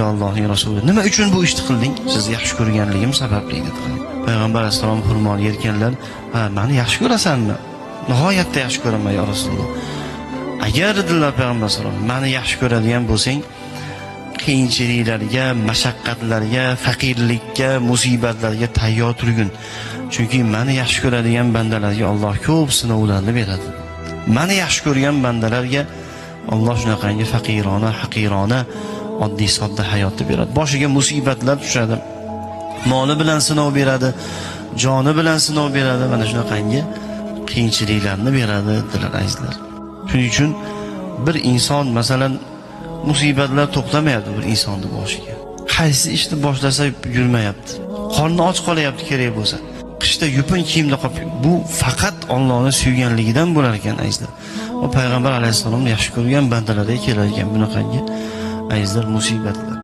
Ey Allohning rasuli, nima uchun bu ishni qilding? Sizni yaxshi ko'rganligim sababli dedilar. Payg'ambar alayhissalom xurmoni yerkanlar, ha, meni yaxshi ko'rasanmi? Nihoyatda yaxshi ko'raman ya Rasululloh. Agar dedilar payg'ambar alayhissalom, meni yaxshi ko'radigan bo'lsang, qiyinchiliklarga, mashaqqatlarga, faqirlikka, musibatlarga tayyor turgin. Chunki meni yaxshi ko'radigan bandalarga Alloh ko'p sinovlarni beradi. Meni yaxshi ko'rgan bandalarga Alloh shunaqangi faqirona, haqirona, oddiy sodda hayotni beradi. Boshiga musibatlar tushadi. Moli bilan sinov beradi, joni bilan sinov beradi, mana shunaqangi qiyinchiliklarni beradi dedilar azizlar. Shuning uchun bir inson masalan musibatlar to'xtamayapti bir insonni boshiga. Qaysi ishni boshlasa yurmayapti. Qorni och qolyapti kerak bo'lsa. Qishda yupun kiyimda qolib, bu faqat Allohni suyganligidan bo'lar ekan azizlar. Va payg'ambar alayhissalomni yaxshi ko'rgan bandalarga kelar ekan bunaqangi azizlar musibatlar.